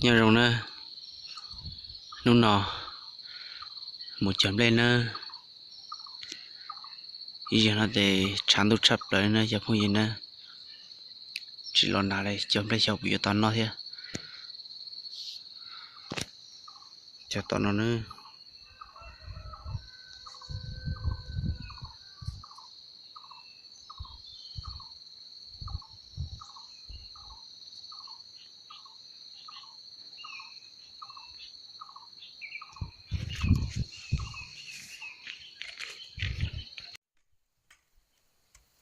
Nyob zoo na, hnub no mus cog nplej na. Ib zaug no ces tshav ntuj tshaj plaws li na cov phooj ywg na. Tsis los nag li, cog nplej xyov puas yuav tau noj thiab. Cog tom no na.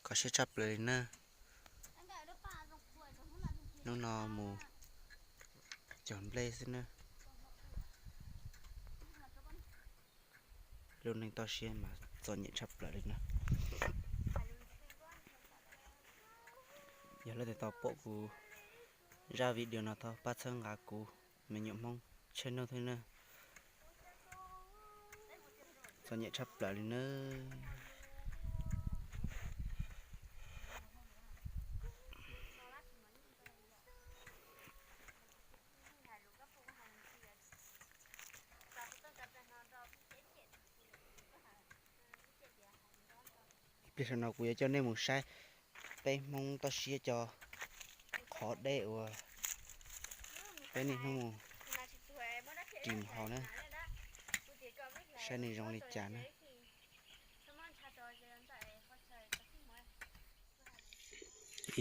Kho siab tshaj plaws li na. Hnub no mus cog nplej xwb na. Lub neej toj siab mas txom nyem tshaj plaws li na. Yog leej twg tau pom kuv zaj video no thov pab txhawb nqa kuv me nyuam Hmoob channel thiab na. Txom nyem tshaj plaws li na. Ib pliag saum no kuv yuav coj nej mus saib peb Hmoob toj siab cov qhov dej uas peb niaj hnub mus ris mus haus na, saib nws zoo li cas na.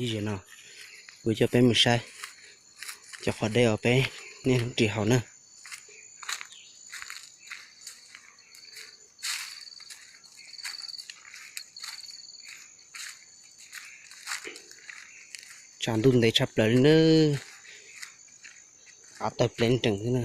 Ib zaug no kuv coj peb mus saib cov qhov dej uas peb niaj hnub ris haus na. Tshav ntuj ntev tshaj plaws li na, av tawg plev nrees xwb na.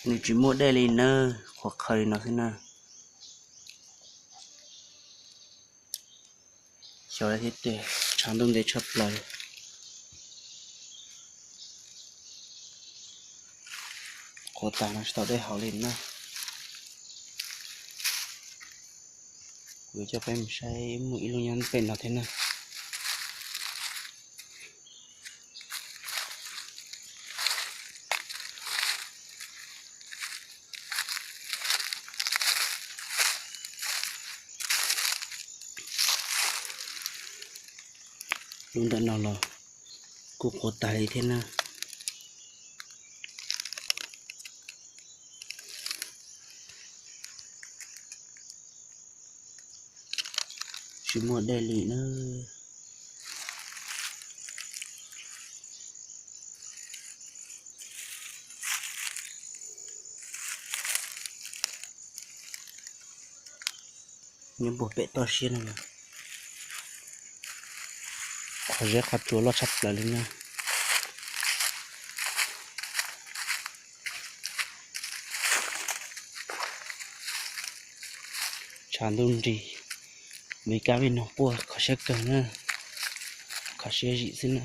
Nws tsis muaj dej li na, qhuav qhawv li no xwb na. Xyov thiab tiag, tshav ntuj ntev tshaj plaws. Qhuav tas no tsis tau dej haus li na. Kuv coj peb mus saib muaj ib lub nyob pem no thiab na. Lub ntawm no los kuj qhuav tas li thiab na. Tsis muaj dej li na. Nyob puag pem toj siab no, qhov zeb qhov tsua loj tshaj plaws li na. Tshav ntuj nrig, vim kab vij noog quaj kho siab kawg na, kho siab zim xwb na.